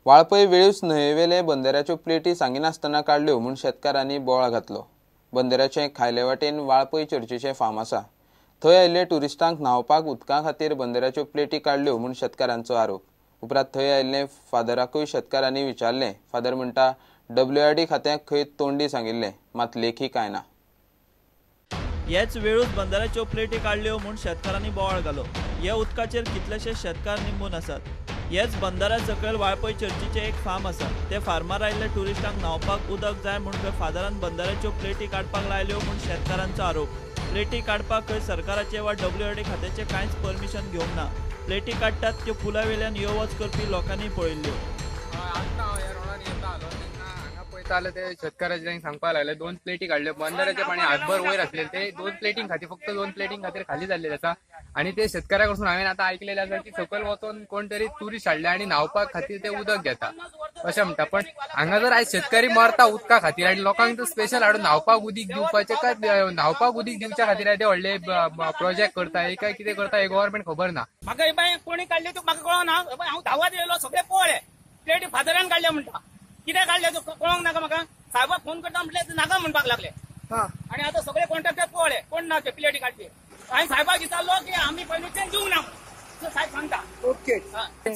वाळपय वेळूच न्हंयेवेले बंदराच्यो प्लेटी सांगिनासतना काडल्यो म्हूण शेतकारांनी बोवाळ घातलो. बंदराचे खायले वाटेन वाळपय चर्चीचें फार्म आसा. थंय आयिल्ले ट्युरिस्टांक न्हांवपाक उदका खातीर बंदराच्यो प्लेटी काडल्यो म्हूण शेतकारांचो आरोप. उपरांत थंय आयिल्ले फादराकूय शेतकारांनी विचारलें. फादर म्हणटा डब्ल्यूआरडी खात्याक खंय तोंडी सांगिल्लें, मात लेखी कांय ना. हेच वेळूच बंदराच्यो प्लेटी काडल्यो म्हूण शेतकारांनी बोवाळ घालो. हे उदकाचेर कितलेशे शेतकार निंबून आसात. हेच बंदरा सकयल वाळपय चर्चीचें एक फार्म आसा. ते फार्मार आयिल्ले ट्युरिस्टांक न्हांवपाक उदक जाय म्हूण खंय फादरान बंदराच्यो प्लेटी काडपाक लायल्यो म्हूण शेतकारांचो आरोप. प्लेटी काडपाक खंय सरकाराचे वा डब्ल्यूआरडी खात्याचें कांयच परमिशन घेवंक ना. प्लेटी काडटात त्यो पुला वेल्यान यो वच करपी लोकांनी पळयल्ल्यो. पळयताले ते शेतकाराचे सांगपाक लागले दोन प्लेटी काडल्यो, बंदराचे पाणी हातभर वयर आसले ते दोन प्लेटींग खातीर, फक्त दोन प्लेटींग खातीर खाली जाल्ले आसा. आनी ते शेतकारा कडसून हांवें आतां आयकलेलें आसा की सकयल वचोन कोण तरी ट्युरिस्ट हाडले आनी न्हांवपा खातीर ते उदक घेता अशें म्हणटा. पण हांगा जर आयज शेतकरी मरता उदका खातीर आनी लोकांक जर स्पेशल हाडून न्हांवपाक उदीक दिवपाचें काय न्हांवपाक उदीक दिवच्या खातीर ते व्हडले प्रोजेक्ट करता हे काय कितें करता हे गव्हर्मेंट खबर ना. म्हाका कोणी काडले तूं म्हाका कळना. हांव धांवत येयलो, सगळे पळय प्लेटी फादरान काडले म्हणटा. कितें काडले तूं कळोंक नाका म्हाका. साहेबाक फोन करता म्हटलें नाका म्हणपाक लागले. आनी आतां सगळे कॉन्ट्रॅक्टर पळय कोण ना ते प्लेटी काडपी. हांवें साहेबाक विचारलो की आमी पयलींच्यान दिवंक ना साहेब सांगता. ओके,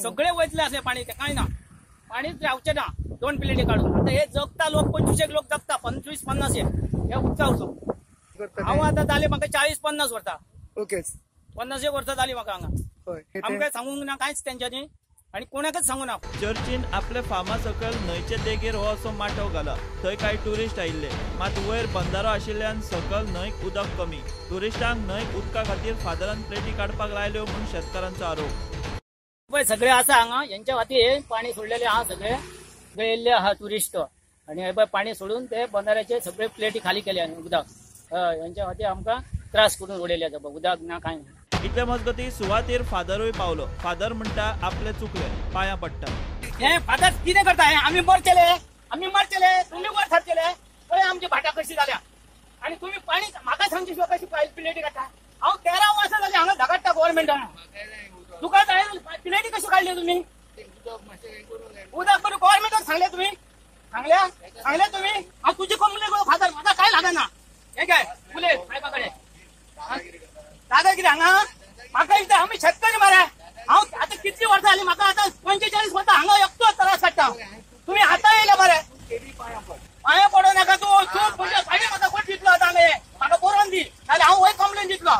सगळे वयतले आसले पाणी ते कांय ना, पाणीच रावचें ना. दोन प्लेटी काडून आतां हे जगता लोक 25 लोक जगता, 25-50 हे उदका वचून. हांव आतां जाले म्हाका 40-50 वर्सां. ओके, 50 वर्सां जाली म्हाका हांगा. आमकां सांगूंक ना कांयच तेंच्यांनी आनी कोणाकच सांगू ना. चर्चीन आपले फार्मा सकयल न्हंयचे देगेर हो असो माटव घाला. थंय कांय ट्युरिस्ट आयिल्ले, मात वयर बंदारो आशिल्ल्यान सकयल न्हंयक उदक कमी. ट्युरिस्टांक न्हंयक उदका खातीर फादरान प्लेटी काडपाक लायल्यो म्हूण शेतकारांचो आरोप. पळय सगळे आसा हांगा हेंच्या खातीर पाणी सोडलेले आहा, सगळे सगळे येयल्ले आहा ट्युरिस्ट. आनी हे पळय पाणी सोडून ते बंदाऱ्याचे सगळे प्लेटी खाली केले आनी उदक हेंच्या खातीर आमकां त्रास करून उडयले आसा, उदक ना कांय ना. इतले मजगती सुवातेर फादरूय पावलो. फादर म्हणटा आपले चुकले, पांया पडटा. हे फादर कितें करता? हे आमी मरचेले, आमी मरचेले, तुमी वर थारचेले. पळय आमची भाटां कशी जाल्या आनी तुमी पाणी म्हाका सांगची शिवाय कशी प्लेटी काडटा. हांव 13 वर्सां जाली हांगा झगडटा गव्हर्मेंटान. तुका प्लेटी कशी काडली तुमी? उदक करून गव्हर्मेंटाक सांगले तुमी? सांगल्या सांगले तुमी? हांव तुजी कंप्लेन करूं फादर, म्हाका कांय लागना. हे काय उलय साहेबा कडेन. दादा कितें हांगा म्हाका दिसता आमी शेतकरी मरे. हांव आतां कितली वर्सां जाली म्हाका, आतां 45 वर्सां हांगा एकटो त्रास काडटा. तुमी आतां येयले मरे. पांया पडों नाका तूं, तूं म्हणजे म्हाका कोण दितलो आतां हांगा? म्हाका बरोवन दी, नाल्यार हांव वयर कंप्लेन दितलो.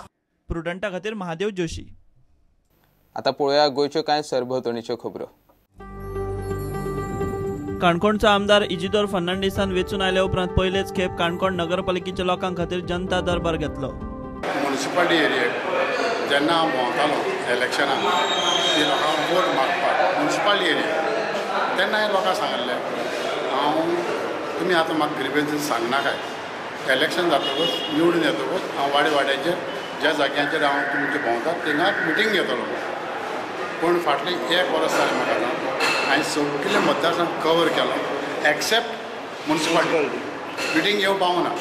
प्रुडंटा खातीर महादेव जोशी. आतां पळोवया गोंयच्यो कांय सरभोंवतणीच्यो खबरो. काणकोणचो आमदार इजिदोर फर्नांडीसान वेंचून आयल्या उपरांत पयलेच खेप काणकोण नगरपालिकेच्या लोकां खातीर जनता दरबार घेतलो. म्युनिसिपालिटी एरियेक जेन्ना हांव भोंवतालो इलेक्शनाक ती लोकांक वोट मागपाक म्युनिसिपालिटी एरिया, तेन्ना हांवें लोकांक सांगिल्लें हांव तुमी आतां म्हाका ग्रिवेन्सीस सांगनाकाय, इलेक्शन जातकूच निवडून येतकूच हांव वाडे वाड्याचेर ज्या जाग्यांचेर हांव तुमचे भोंवता थिंगा मिटींग घेतलो. पूण फाटलें एक वर्स जालें म्हाका आतां हांवें सगळे मतदारसंघ कवर केलो एक्सेप्ट म्युनिसिपालिटी. मिटींग घेवंक पावना.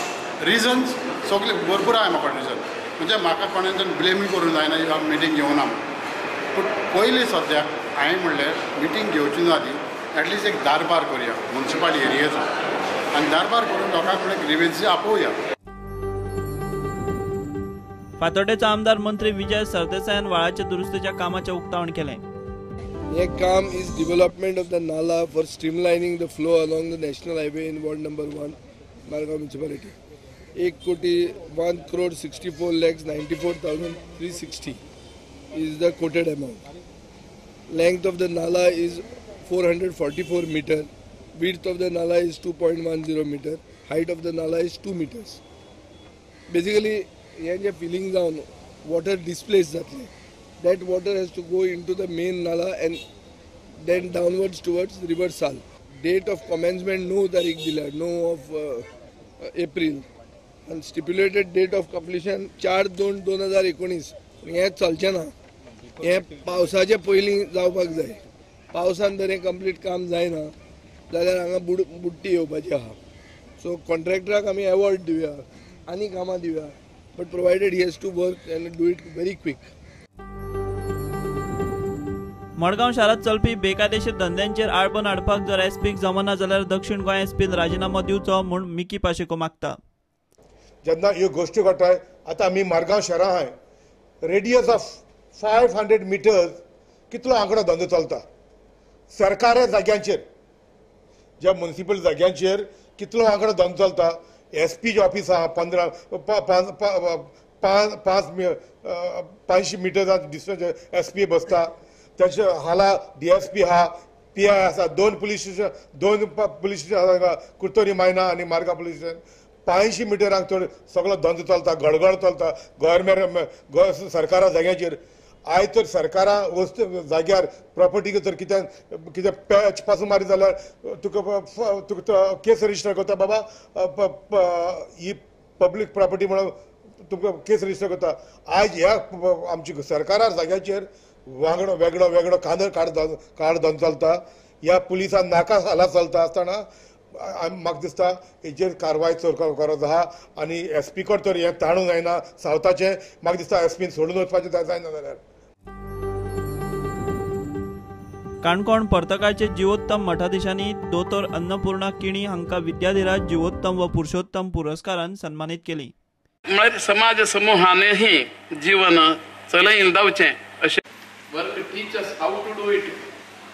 रिजन्स सगळे भरपूर आहा म्हाका रिजन, म्हणजे म्हाका कोणाच्यान ब्लेमूय करूंक जायना मिटींग घेवना म्हूण. पूण पयलीं सद्याक हांवें म्हणलें मिटींग घेवची ना ती एटलिस्ट एक दारबार करुया म्युनिसिपालिटी एरियेचो आनी दारबार करून लोकांक कडेन ग्रिवेन्सी आपोवया. फातोड्डेचो आमदार मंत्री विजय सरदेसायान व्हाळाच्या दुरुस्तीच्या कामाचें उक्तावण केलें. हे काम is development of the nala for streamlining the flow along the national highway in ward number 1 Margao municipality. 1,164,94,360 is the quoted amount. Length of the nala is 444 meter, width of the nala is 2.10 meter, height of the nala is 2 meters. Basically, हे जे filling जावन water displace जातले, that water has to go into the main nala and then downwards towards river Sal. Date of commencement 9 तारीख दिल्या, 9 of April. आनी stipulated date of completion 4/2/2019. हें चलचें ना, हें पावसाचे पयलीं जावपाक जाय. पावसान जर हें कंप्लीट काम जायना जाल्यार हांगा बुडटी येवपाची आहा. सो कॉन्ट्रॅक्टराक आमी एवॉर्ड दिवया आनी कामां दिवया, but provided he has to work and do it very quick. Madgaon शारांत चलपी बेकायदेशीर धंद्यांचेर आळबन हाडपाक जर एसपीक जमना जाल्यार दक्षिण गोंय एसपीन राजिनामो दिवचो म्हूण मिकी पाशेको मागता. जेन्ना ह्यो गोश्टी घडटाय आतां आमी मारगांव शहरां आहाय, रेडियस ऑफ 500 मिटर्स कितलो आंकडो धंदो चलता सरकारी जाग्यांचेर, ज्या म्युनिसिपल जाग्यांचेर कितलो आंकडो धंदो चलता. एस पीचे ऑफिस आहा 15 500 मिटर्स डिस्टन्स एस पी बसता, तांचे हाला डी एस पी आहा, पी I आसा, दोन पुलीस स्टेशन आसा, कुर्तोरी मायना आनी मारगांव पुलीस स्टेशन. 500 मिटरांक चड सगळो धंदो चलता, गडगड चलता गव्हर्मेंट सरकारा जाग्याचेर. आयज तर सरकारा वस्तू जाग्यार प्रॉपर्टी तर कितें कितें पॅच पासून मारीत जाल्यार तुका तुका केस रजिस्टर करता, बाबा ही पब्लीक प्रॉपर्टी म्हणून तुमकां केस रजिस्टर करता. आयज ह्या आमच्या सरकारा जाग्याचेर वांगडो वेगळो वेगळो कांदर काड धंदो चलता, ह्या पुलिसान नाका हाला चलता आसतना म्हाका दिसता हेजेर कारवाय चड करप आहा आनी एस पी कडेन तर हें ताणूंक जायना सावथाचें, म्हाका दिसता एस पीन सोडून वचपाचें जायना जाल्यार. काणकोण पर्तकाळचे जिवोत्तम मठाधीशांनी दोतोर अन्नपूर्णा किणी हांकां विद्याधिराज जिवोत्तम व पुरुषोत्तम पुरस्कारान सन्मानीत केली. म्हळ्यार समाज समूहानही जीवन चलयन जावचें अशें work teachers how to do it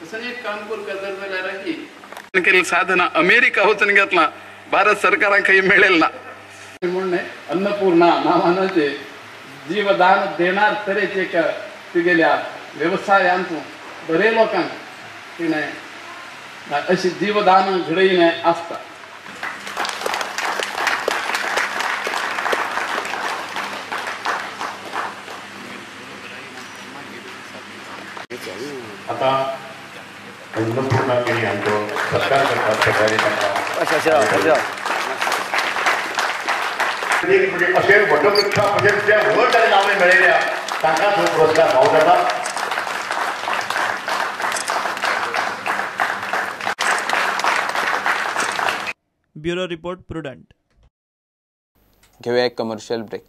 तशें एक काम करता जर जाल्यार केल्ली साधना अमेरिका वचून घेतला, भारत सरकाराक खंय मेळेल ना. म्हणून अन्नपूर्णा नावानाचे जीवदान देणार तरेचे एक तुगेल्या वेवसायांत बरे लोकांक तिणें अशी जीवदान घडयिल्लें आसता. आता अन्नपूर्णा किणी हांचो सत्कार करतात सकाळी तांकां म्हणजे अशें वटवृक्षा म्हणजे जे व्हड ताणें नांवां मेळयल्या तांकांच हो पुरस्कार फावो जाता. Bureau report, Prudent. घेवया एक कमर्शियल ब्रेक.